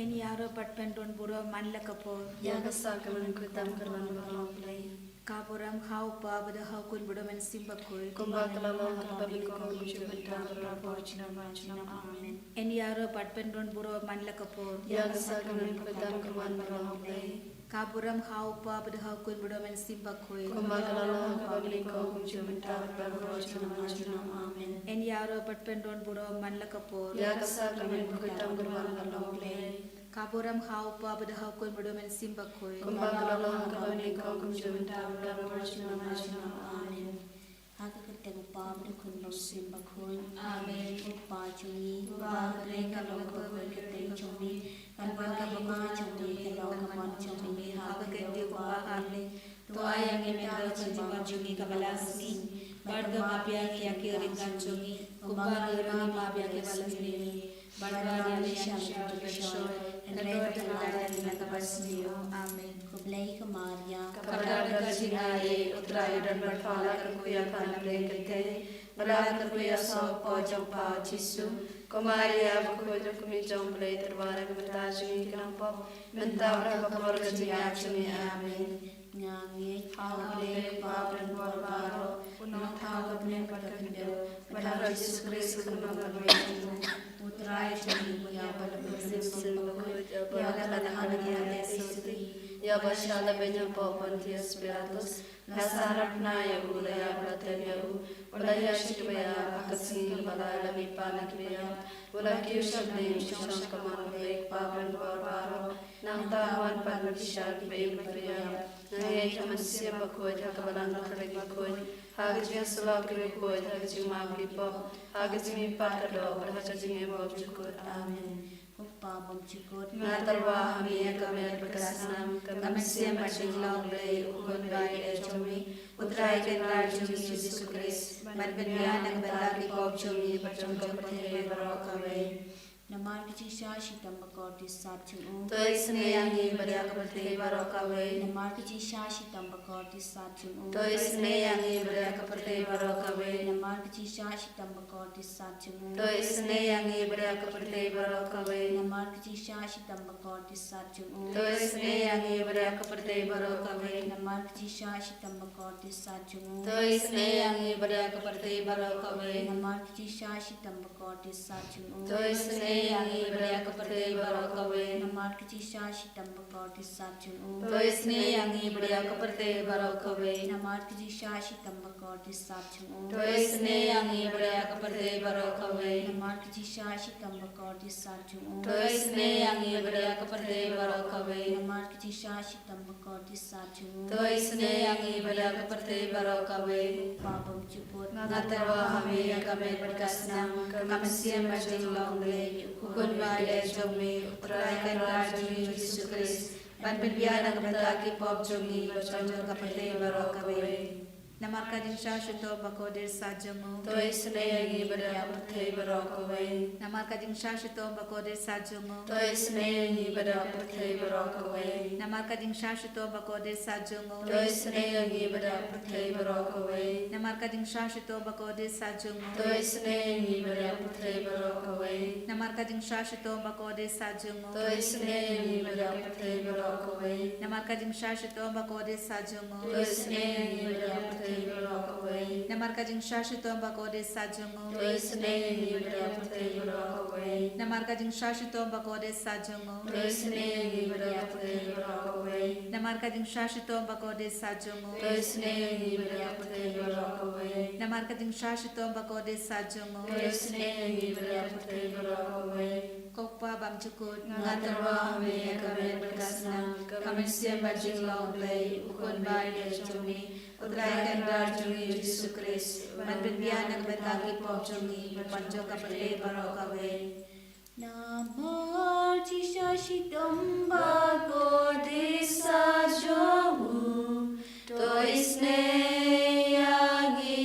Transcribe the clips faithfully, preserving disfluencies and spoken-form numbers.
Yn ïaroh bad pynduh burom man la ka por. Ïa ka sah ka mengkhuid tam kyrwan baroh U Blei. Ka burom ha U Kpa bad ha U Khun bad U Mynsiem Bakhuid. Kumba ka la long ha kaba nyngkong, kumjuh mynta, bad barabor, junom junom. Amen. Yn ïaroh bad pynduh burom man la ka por. Ïa ka sah ka mengkhuid tam kyrwan baroh U Blei. Ka burom ha U Kpa bad ha U Khun bad U Mynsiem Bakhuid. Kumba ka la long ha kaba nyngkong, kumjuh mynta, bad barabor, junom junom. Amen. Yn ïaroh bad pynduh burom man la ka por. Ïa ka sah ka mengkhuid tam kyrwan baroh U Blei. Ka burom ha U Kpa bad ha U Khun bad U Mynsiem Bakhuid. Kumba ka la long ha kaba nyngkong, kumjuh mynta, bad barabor, junom junom. Amen. Ha ka kyrteng U Kpa bad U Khun bad U Mynsiem Bakhuid. Amen. U Kpa jong ngi uba ha bneng, ka long ka kyrteng jong me, kan wan ka hima jong me, kan long ka mon jong me ha ka khyndew kumba ha bneng. To ai ïa ngi mynta ka jingbam jong ngi kaba la ka sngi, bad kynmaw ïa ngi ïa ki ryngkat jong ngi, kumba ngi kynmaw ïa kiba la sngewsih ïa ngi. Bad wat ïa ngi sha ka pyrshoi, hynrei to pynlait ïa ngi na kaba sniew. Amen. Khublei ko Maria, kaba don ka jingaiei, U Trai u don bad pha, la kyrkhu ïa pha na pdeng kynthei, bad la kyrkhu ïa u soh jong pha U Jisu. Ko Maria bakhuid, ka kmie jong U Blei, to duwai ïa ngi bad ïa ki nongpop, mynta bad ha ka por ka jingïap jong ngi. Amen. Nga ngeit ha U Blei Kpa badonbor baroh, U Nongthaw ka bneng bad ka khyndew, bad ha U Jisu Khrist U Khun ba la kyrkhu, U Trai jong ngi, uba la pynlong shisha bakhuid, ïa uba la kha ha ka ïing Augustus, ïa uba la shah lehbeiñ hapoh Pontius Pilatus, la sahnarphna ïa u, la ïap, la tep ïa u, u la ïaid sha ki baïap, ha ka sngi kaba lai u la mihpat na ki baïap, u la kiew sha bneng, u shong sha ka mon U Blei Kpa badonbor baroh. Nangta un wan pan bishar kiba im bad kiba ïap. Nga ngeit ha U Mynsiem Bakhuid, ha ka Balang Katholik bakhuid, ha ka jingïasyllok ki riewkhuid, ha ka jingmap ki pop, ha ka jingmihpat ka doh, bad ha ka jingim bymjukut. Amen. Ko Kpa bymjukut, nga tyrwa ha me ïa ka met bad ka snam, ka mynsiem bad jinglong U Blei, U Khun ba ïeit jong me, U Trai Kynrad jong ngi U Jisu Khrist, ban pynbiang na ka bynta ki pop jong ngi bad jong ka pyrthei baroh kawei. Namar ka jingshisha shitom bakordit sat jong u, to isynei ïa ngi bad ïa ka pyrthei baroh kawei. Namar ka jingshisha shitom bakordit sat jong u, to isynei ïa ngi bad ïa ka pyrthei baroh kawei. Namar ka jingshisha shitom bakordit sat jong u, to isynei ïa ngi bad ïa ka pyrthei baroh kawei. Namar ka jingshisha shitom bakordit sat jong u, to isynei ïa ngi bad ïa ka pyrthei baroh kawei. Namar ka jingshisha shitom bakordit sat jong u, to isynei ïa ngi bad ïa ka pyrthei baroh kawei. Namar ka jingshisha shitom bakordit sat jong u, to isynei ïa ngi bad ïa ka pyrthei baroh kawei. Namar ka jingshisha shitom bakordit sat jong u, to isynei ïa ngi bad ïa ka pyrthei baroh kawei. Namar ka jingshisha shitom bakordit sat jong u, to isynei ïa ngi bad ïa ka pyrthei baroh kawei. Namar ka jingshisha shitom bakordit sat jong u, to isynei ïa ngi bad ïa ka pyrthei baroh kawei. Namar ka jingshisha shitom bakordit sat jong u, to isynei ïa ngi bad ïa ka pyrthei baroh kawei. Ko Kpa bymjukut, nga tyrwa ha me ïa ka met bad ka snam, ka mynsiem bad jinglong U Blei, U Khun ba ïeit jong me, U Trai Kynrad jong ngi U Jisu Khrist, ban pynbiang na ka bynta ki pop jong ngi bad jong ka pyrthei baroh kawei. Namar ka jingshisha shitom bakordit sat jong u, to isynei ïa ngi bad ïa ka pyrthei baroh kawei. Namar ka jingshisha shitom bakordit sat jong u, to isynei ïa ngi bad ïa ka pyrthei baroh kawei. Namar ka jingshisha shitom bakordit sat jong u, to isynei ïa ngi bad ïa ka pyrthei baroh kawei. Namar ka jingshisha shitom bakordit sat jong u, to isynei ïa ngi bad ïa ka pyrthei baroh kawei. Namar ka jingshisha shitom bakordit sat jong u, to isynei ïa ngi bad ïa ka pyrthei baroh kawei. Namar ka jingshisha shitom bakordit sat jong u, to isynei ïa ngi bad ïa ka pyrthei baroh kawei. Namar ka jingshisha shitom bakordit sat jong u, to isynei ïa ngi bad ïa ka pyrthei baroh kawei. Namar ka jingshisha shitom bakordit sat jong u, to isynei ïa ngi bad ïa ka pyrthei baroh kawei. Namar ka jingshisha shitom bakordit sat jong u, to isynei ïa ngi bad ïa ka pyrthei baroh kawei. Namar ka jingshisha shitom bakordit sat jong u, to isynei ïa ngi bad ïa ka pyrthei baroh kawei. Ko Kpa bymjukut, nga tyrwa ha me ïa ka met bad ka snam, ka mynsiem bad jinglong U Blei, U Khun ba ïeit jong me, U Trai Kynrad jong ngi U Jisu Khrist, ban pynbiang na ka bynta ki pop jong ngi bad jong ka pyrthei baroh kawei. Namar ka jingshisha shitom bakordit sat jong u, to isynei ïa ngi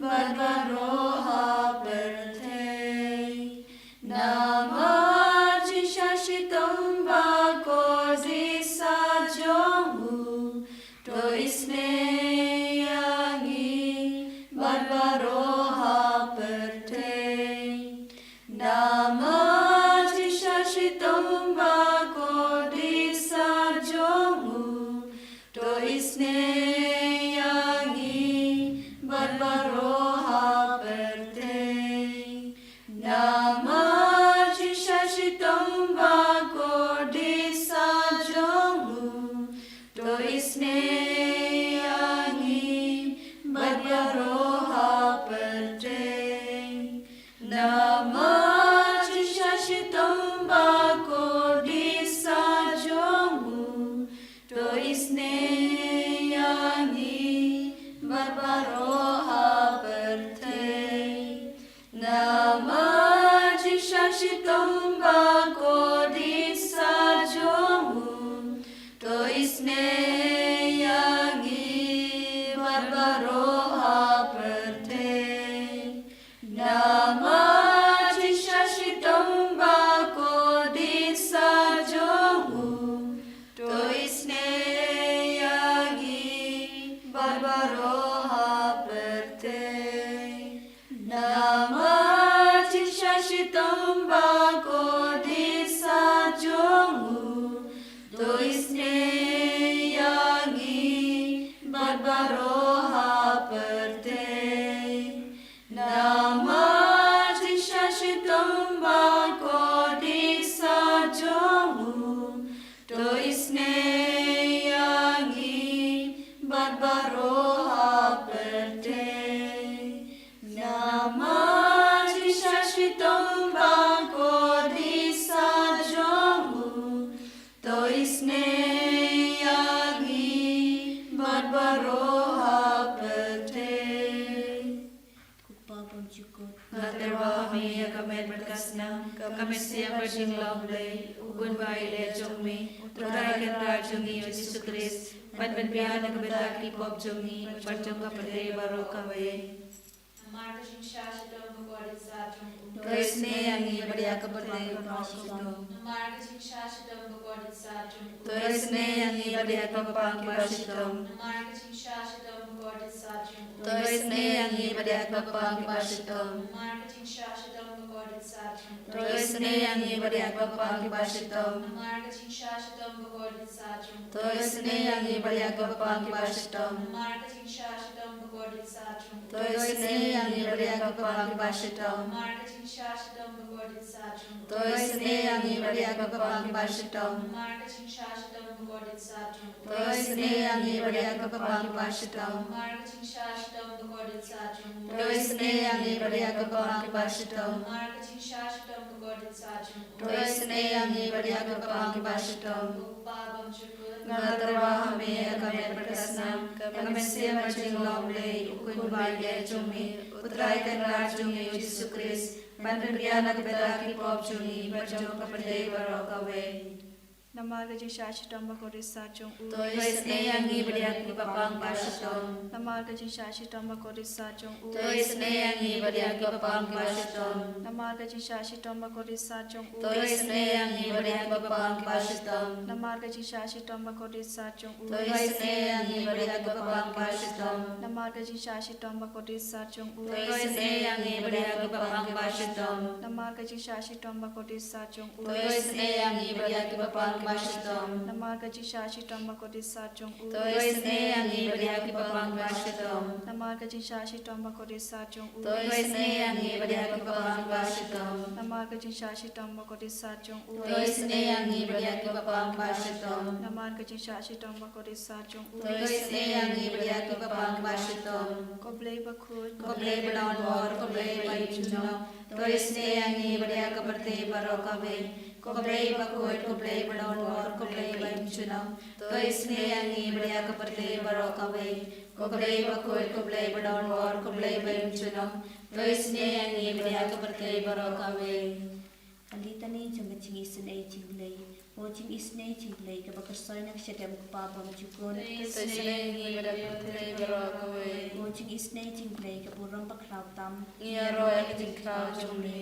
bad baroh ha pyrthei. Namar ka jingshisha shitom bakordit sat jong u, to isynei ïa ngi bad baroh ha pyrthei. Namar ka jingshisha shitom baroh ha pyrthei. Namar jingshah shitom bakordit sah jong u, to isynei ïa ngi bad baroh ha pyrthei. Namar jingshah shitom bakordit sah jong u, to isynei ïa ngi bad baroh ha pyrthei. Namar jingshah shitom bakordit sah jong u, to isynei ïa ngi bad baroh ha pyrthei. Namar jingshah shitom bakordit sah jong u, to isynei ïa ngi bad baroh ha pyrthei. Ko Kpa bymjukut, nga tyrwa ha me ïa ka met bad ka snam, ka mynsiem bad jinglong Blei, u khun ba ïeit jong me, u Trai Kynrad jong ngi u Jisu Khrist, ban pynbiang na ka bynta ki pop jong ngi bad jong ka pyrthei baroh kawei. Namar ka jingshah shitom bakordit sah jong u, to isynei ïa ngi bad ïa ka pyrthei baroh kawei. Namar ka jingshah shitom bakordit sah jong u, to isynei ïa ngi bad ïa ka pyrthei baroh kawei. Namar ka jingshah shitom bakordit sah jong u, to isynei ïa ngi bad ïa ka pyrthei baroh kawei. Namar ka jingshah shitom bakordit sah jong u, to isynei ïa ngi bad ïa ka pyrthei baroh kawei. Namar ka jingshah shitom bakordit sah jong u, to isynei ïa ngi bad ïa ka pyrthei baroh kawei. Namar ka jingshah shitom bakordit sah jong u, to isynei ïa ngi bad ïa ka pyrthei baroh kawei. Namar ka jingshah shitom bakordit sah jong u, to isynei ïa ngi bad ïa ka pyrthei baroh kawei. Namar ka jingshah shitom bakordit sah jong u, to isynei ïa ngi bad ïa ka pyrthei baroh kawei. Namar ka jingshah shitom bakordit sah jong u, to isynei ïa ngi bad ïa ka pyrthei baroh kawei. Namar ka jingshah shitom bakordit sah jong u, to isynei ïa ngi bad ïa ka pyrthei baroh kawei. Ko Kpa bymjukut, nga tyrwa ha me ïa ka met bad ka snam, ka mynsiem bad jinglong Blei, u khun ba ïeit jong me, u Trai Kynrad jong ngi u Jisu Khrist, ban pynbiang na ka bynta ki pop jong ngi bad jong ka pyrthei baroh kawei. Namar ka jingshah shitom bakordit sah jong u, to isynei ïa ngi bad ïa ka pyrthei baroh kawei. Namar ka jingshah shitom bakordit sah jong u, to isynei ïa ngi bad ïa ka pyrthei baroh kawei. Namar ka jingshah shitom bakordit sah jong u, to isynei ïa ngi bad ïa ka pyrthei baroh kawei. Namar ka jingshah shitom bakordit sah jong u, to isynei ïa ngi bad ïa ka pyrthei baroh kawei. Namar ka jingshah shitom bakordit sah jong u, to isynei ïa ngi bad ïa ka pyrthei baroh kawei. Namar ka jingshah shitom bakordit sah jong u, to isynei ïa ngi bad ïa ka pyrthei baroh kawei. Namar ka jingshah shitom bakordit sah jong u, to isynei ïa ngi bad ïa ka pyrthei baroh kawei. Namar ka jingshah shitom bakordit sah jong u, to isynei ïa ngi bad ïa ka pyrthei baroh kawei. Namar ka jingshah shitom bakordit sah jong u, to isynei ïa ngi bad ïa ka pyrthei baroh kawei. Namar ka jingshah shitom bakordit sah jong u, to isynei ïa ngi bad ïa ka pyrthei baroh kawei. Ko Blei bakhuid, ko Blei badonbor, ko Blei ba im junom, to isynei ïa ngi bad ïa ka pyrthei baroh kawei. Ko Blei bakhuid, ko Blei badonbor, ko Blei ba im junom, to isynei ïa ngi bad ïa ka pyrthei baroh kawei. Ko Blei bakhuid, ko Blei badonbor, ko Blei ba im junom, to isynei ïa ngi bad ïa ka pyrthei baroh kawei. Ka Litani jong ka jingisynei jong U Blei. O jingisynei jong U Blei kaba kyrshoi na ka shadem u Kpa bymjukut, to isynei ïa ngi bad ïa ka pyrthei baroh kawei. O jingisynei jong U Blei ka burom bakhraw tam, ngi ïaroh ïa ka jingkhraw jong me.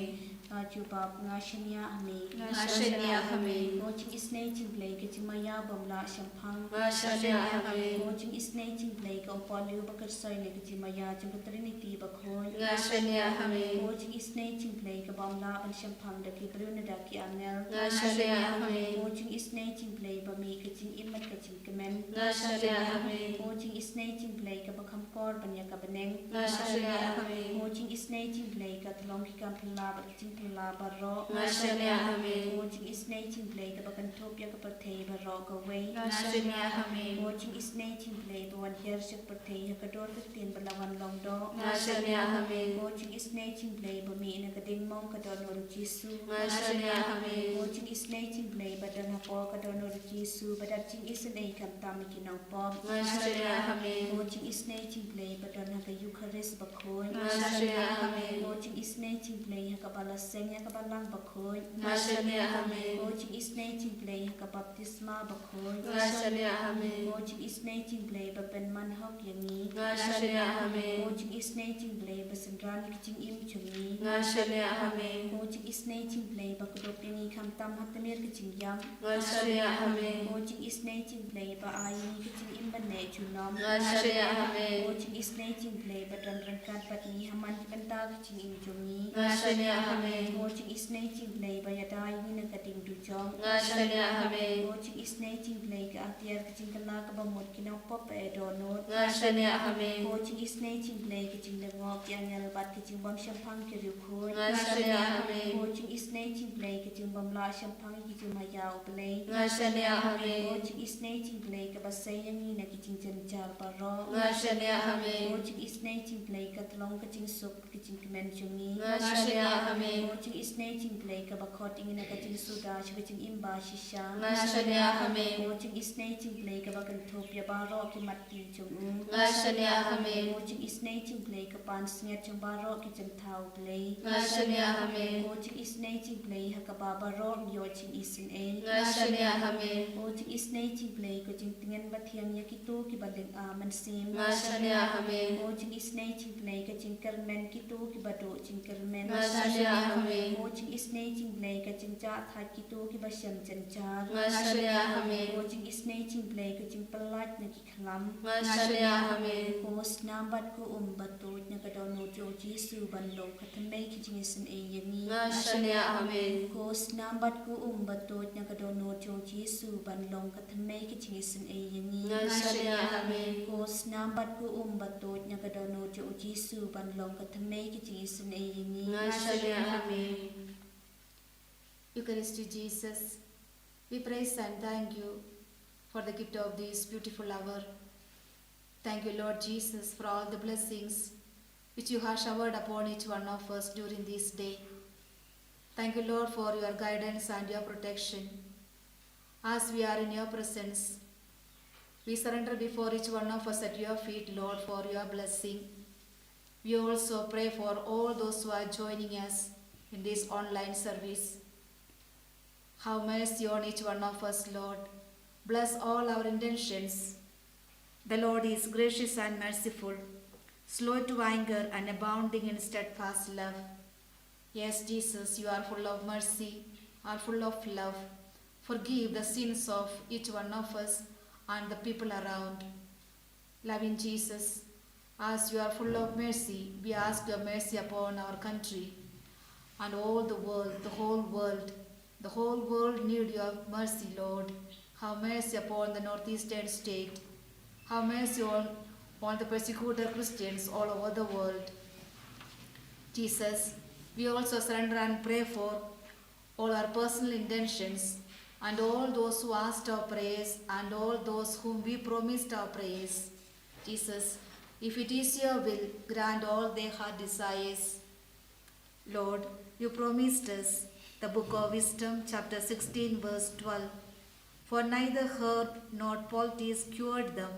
Ka jubab, nga shaniah ha me. Nga shaniah ha me. O jingisynei jong U Blei ka jingmaïa bym lah shemphang, nga shaniah ha me. O jingisynei jong U Blei ka umpohliew ba kyrshoi na ka jingmaïa jong ka Trinity bakhuid, nga shaniah ha me. O jingisynei jong U Blei ka bym lah ban shemphang da ki briew ne da ki angel, nga shaniah ha me. O jingisynei jong U Blei ba mih ka jingim bad ka jingkmen, nga shaniah ha me. O jingisynei jong U Blei kaba kham kor ban ïa ka bneng, nga shaniah ha me. O jingisynei jong U Blei ka tyllong ki kam phylla bad ki jingphylla baroh, nga shaniah ha me. O jingisynei jong U Blei kaba kynthup ïa ka pyrthei baroh kawei, nga shaniah ha me. O jingisynei jong U Blei ba wan hiar sha ka pyrthei ha ka dur ka ktien ba la wan long doh, nga shaniah ha me. O jingisynei jong U Blei ba mih na ka diengmong ka dohnud U Jisu, nga shaniah ha me. O jingisynei jong U Blei ba don hapoh ka dohnud U Jisu ba dap jingisynei khamtam ïa ki nongpop, nga shaniah ha me. O jingisynei jong U Blei ba don ha ka Eukharist bakhuid, nga shaniah ha me. O jingisynei jong U Blei ha kaba la seng ïa ka Balang Bakhuid. Nga shaniah ha me. Ko jingisynei jong U Blei ha ka baptisma bakhuid. Nga shaniah ha me. Ko jingisynei jong U Blei ba pynman hok ïa ngi. Nga shaniah ha me. Ko jingisynei jong U Blei ba synran ïa ka jingim jong ngi. Nga shaniah ha me. Ko jingisynei jong U Blei ba kdup ïa ngi khamtam ha tmier ka jingïap. Nga shaniah ha me. Ko jingisynei jong U Blei ba ai ïa ngi ka jingim ban neh junom. Nga shaniah ha me. Ko jingisynei jong U Blei ba don ryngkat bad ngi ha man ki bynta ka jingim jong ngi. Nga shaniah ha me. Ko jingisynei jong U Blei ba ïada ïa ngi na ka ding dujok. Nga shaniah ha me. Ko jingisynei jong U Blei ka atiar ka jingkylla kaba mut ki nongpop ba ïa dohnud. Nga shaniah ha me. Ko jingisynei jong U Blei ka jinglyngngoh ki angel bad ka jingbym shemphang ki riewkhuid. Nga shaniah ha me. Ko jingisynei jong U Blei ka jingbym lah shemphang ïa ki jingmaïa U Blei. Nga shaniah ha me. Ko jingisynei jong U Blei kaba sei ïa ngi na ki jingjynjar baroh. Nga shaniah ha me. Ko jingisynei jong U Blei ka tyllong ka jingsuk ka jingkmen jong ngi. Nga shaniah ha me. Ko jingisynei jong U Blei kaba khot ïa ngi na ka jingsuda sha ka jingim ba shisha. Nga shaniah ha me. Ko jingisynei jong U Blei kaba kynthup ïa baroh ki mat jong u. Nga shaniah ha me. Ko jingisynei jong U Blei ka pansngiat jong baroh ki jingthaw Blei. Nga shaniah ha me. Ko jingisynei jong U Blei ha kaba baroh ngi ïoh jingisynei. Nga shaniah ha me. Ko jingisynei jong U Blei ka jingtngen bathiang ïa kito kiba lynga mynsiem. Nga shaniah ha me. Ko jingisynei jong U Blei ka jingkyrmen kito kiba duh jingkyrmen. Nga shaniah ha me. Ko jingisynei jong U Blei ka jingjahthait kito kiba shem jynjar. Nga shaniah ha me. Ko jingisynei jong U Blei ka jingpyllait na ki khlam. Nga shaniah ha me. Ko snam bad ko um ba tuid na ka dohnud jong u Jisu ban long ka thymmei ka jingisynei ïa ngi. Nga shaniah ha me. Ko snam bad ko um ba tuid na ka dohnud jong u Jisu ban long ka thymmei ka jingisynei ïa ngi. Nga shaniah ha me. Ko snam bad ko um ba tuid na ka dohnud jong u Jisu ban long ka thymmei ka jingisynei ïa ngi. Nga shaniah ha me. Eucharistic Jesus, we praise and thank you for the gift of this beautiful hour. Thank you, Lord Jesus, for all the blessings which you have showered upon each one of us during this day. Thank you, Lord, for your guidance and your protection. As we are in your presence, we surrender before each one of us at your feet, Lord, for your blessing. We also pray for all those who are joining us in this online service. Have mercy on each one of us, Lord. Bless all our intentions. The Lord is gracious and merciful, slow to anger and abounding in steadfast love. Yes, Jesus, you are full of mercy, are full of love. Forgive the sins of each one of us and the people around. Loving Jesus, as you are full of mercy, we ask your mercy upon our country and all the world, the whole world. The whole world need your mercy, Lord. Have mercy upon the northeastern state. Have mercy on all the persecuted Christians all over the world. Jesus, we also surrender and pray for all our personal intentions and all those who asked our prayers and all those whom we promised our prayers. Jesus, if it is your will, grant all their heart desires. Lord, you promised us the book of Wisdom, chapter sixteen, verse twelve. For neither herb nor poultice cured them,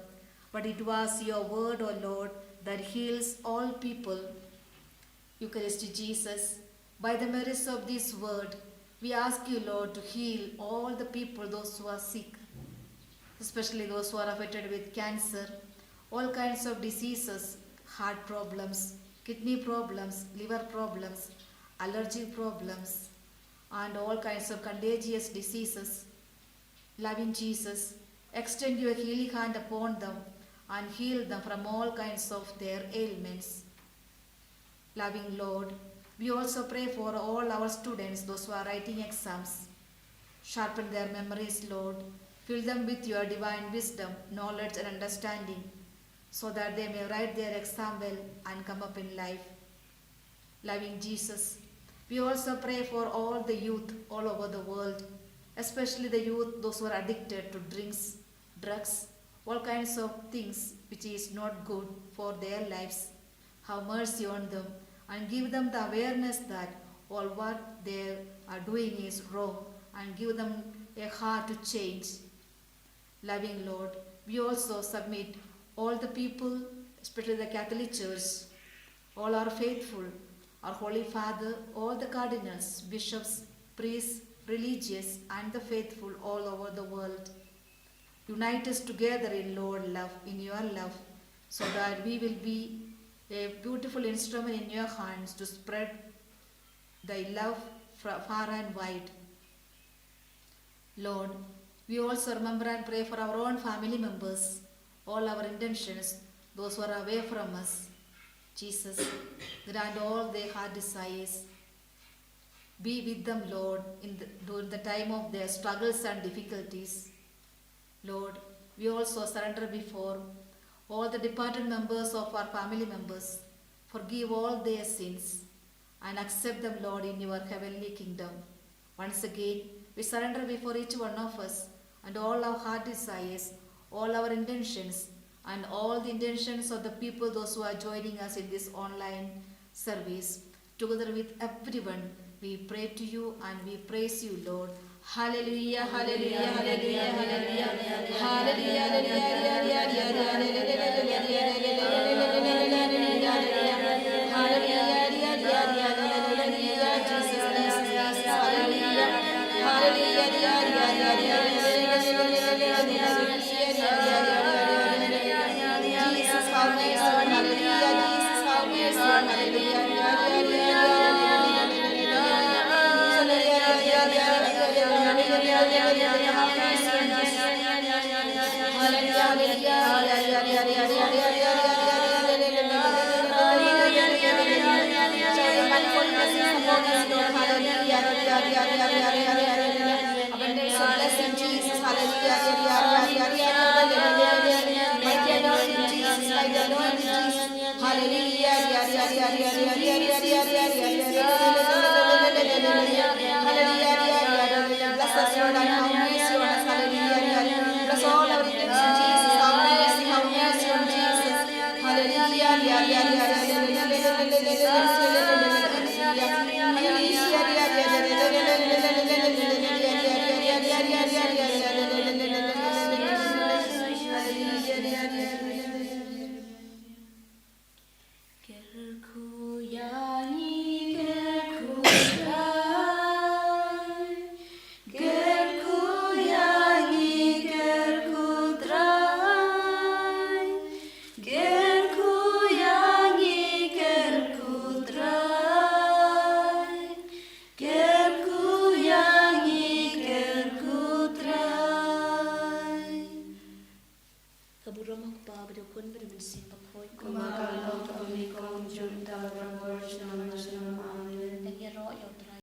but it was your word, O Lord, that heals all people. Eucharistic Jesus, by the merits of this word, we ask you, Lord, to heal all the people, those who are sick, especially those who are affected with cancer, all kinds of diseases, heart problems, kidney problems, liver problems, allergy problems, and all kinds of contagious diseases. Loving Jesus, extend your healing hand upon them and heal them from all kinds of their ailments. Loving Lord, we also pray for all our students, those who are writing exams. Sharpen their memories, Lord. Fill them with your divine wisdom, knowledge, and understanding, so that they may write their exam well and come up in life. Loving Jesus, we also pray for all the youth all over the world, especially the youth, those who are addicted to drinks, drugs, all kinds of things which is not good for their lives. Have mercy on them and give them the awareness that all what they are doing is wrong, and give them a heart to change. Loving Lord, we also submit all the people, especially the Catholic Church, all our faithful, our Holy Father, all the cardinals, bishops, priests, religious, and the faithful all over the world. Unite us together in Lord love, in your love, so that we will be a beautiful instrument in your hands to spread thy love far and wide. Lord, we also remember and pray for our own family members, all our intentions, those who are away from us. Jesus, grant all their heart desires. Be with them, Lord, in the, during the time of their struggles and difficulties. Lord, we also surrender before all the departed members of our family members. Forgive all their sins and accept them, Lord, in your heavenly kingdom. Once again, we surrender before each one of us and all our heart desires, all our intentions, and all the intentions of the people, those who are joining us in this online service. Together with everyone, we pray to you and we praise you, Lord. Hallelujah, hallelujah, hallelujah, hallelujah. Hallelujah, hallelujah, hallelujah, hallelujah, Jesus, Jesus, Jesus, hallelujah. Hallelujah, Jesus, have mercy on, hallelujah, Jesus, have mercy on, hallelujah. Abundance of blessing, Jesus, hallelujah. Mighty anointing, Jesus, mighty anointing, Jesus. Hallelujah. Bless us, Lord, and have mercy on us. Hallelujah. Bless all our gifts, Jesus. Have mercy, have mercy on Jesus. Hallelujah. Ka burom ha u Kpa bad u Khun bad u Mynsiem Bakhuid. Kumba ka long, ka bym dei, ka long junom.